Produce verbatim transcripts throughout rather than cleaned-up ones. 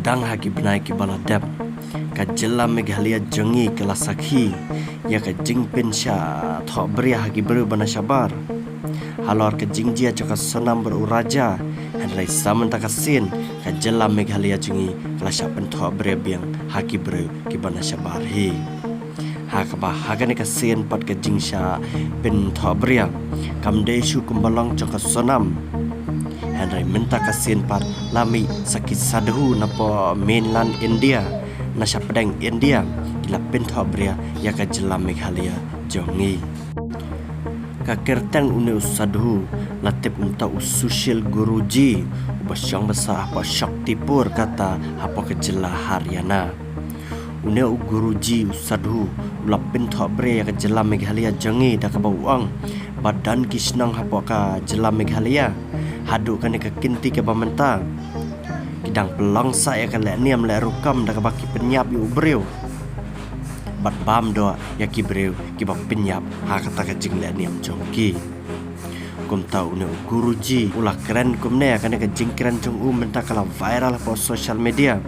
Dang ha ki bnai kiba la dep, ka jylla Meghalaya jong ngi ka la sakhi ïa ka jingpynshah thohbria ha ki briew ba na shabar. Halor ka jingjia jong ka Sonam bad u Raja, hynrei sa mynta ka sien ka jylla Meghalaya jong ngi ka la shah pynthohbria biang ha ki briew kiba na shabar hi. Ha kaba ha kane ka sien pat ka jingshah pynthohbria kam dei shuh kumba long jong ka Sonam. Hynrei mynta ka sien pat la mih sa ki sadhu napoh mainland India, na shapdeng India, ki la pynthohbria ïa ka jylla Meghalaya jong ngi. Ka kyrteng une u sadhu la tip kumta u Sushil Guruji, uba shong basa hapoh Shantipur kata hapoh ka jylla Haryana. Une u Guruji u sadhu u la pynthohbria ïa ka jylla Meghalaya jong ngi da kaba u ong ba don ki shnong hapoh ka jylla Meghalaya haduh kane ka kynti kaba mynta ki dang pynlong sah ïa ka lehniam lehrukom da kaba ki pynïap ïa u briew bad bam doh ïa ki briew kiba pynïap ha kata ka jinglehniam jong ki. Kumta une u Guruji u la kren kumne, kane ka jingkren jong u mynta ka la viral hapoh social media.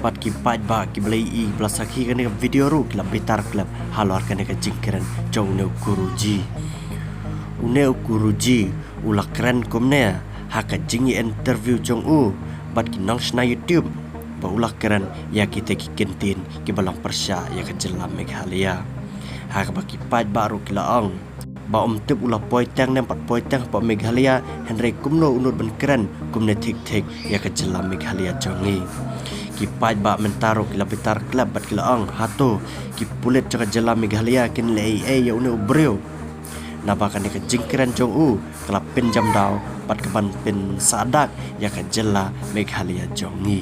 Bad ki paidbah kiba la ïohi, ba la sakhi kane ka video ruh ki la bitar klep halor kane ka jingkren jong une u Guruji. Une u Guruji u la kren kumne ha ka jingïa interview jong u bad ki nongshna YouTube, ba u la kren ïa kita ki kyntien kiba long pyrshah ïa ka jylla Meghalaya. Ha kaba ki paidbah ruh ki la ong ba um tip u la poi teng ne em pat poi teng hapoh Meghalaya, hynrei kumno u nud ban kren kumne thik thik ïa ka jylla Meghalaya jong ngi. Ki paidbah mynta ruh ki la bitar klep bad ki la ong, hato ki pulit jong ka jylla Meghalaya kin leh ei ei ïa une u briew? Naba kane ka jingkren jong u ka la pynjam daw bad ka ban pynsahdak ïa ka jylla Meghalaya jong ngi.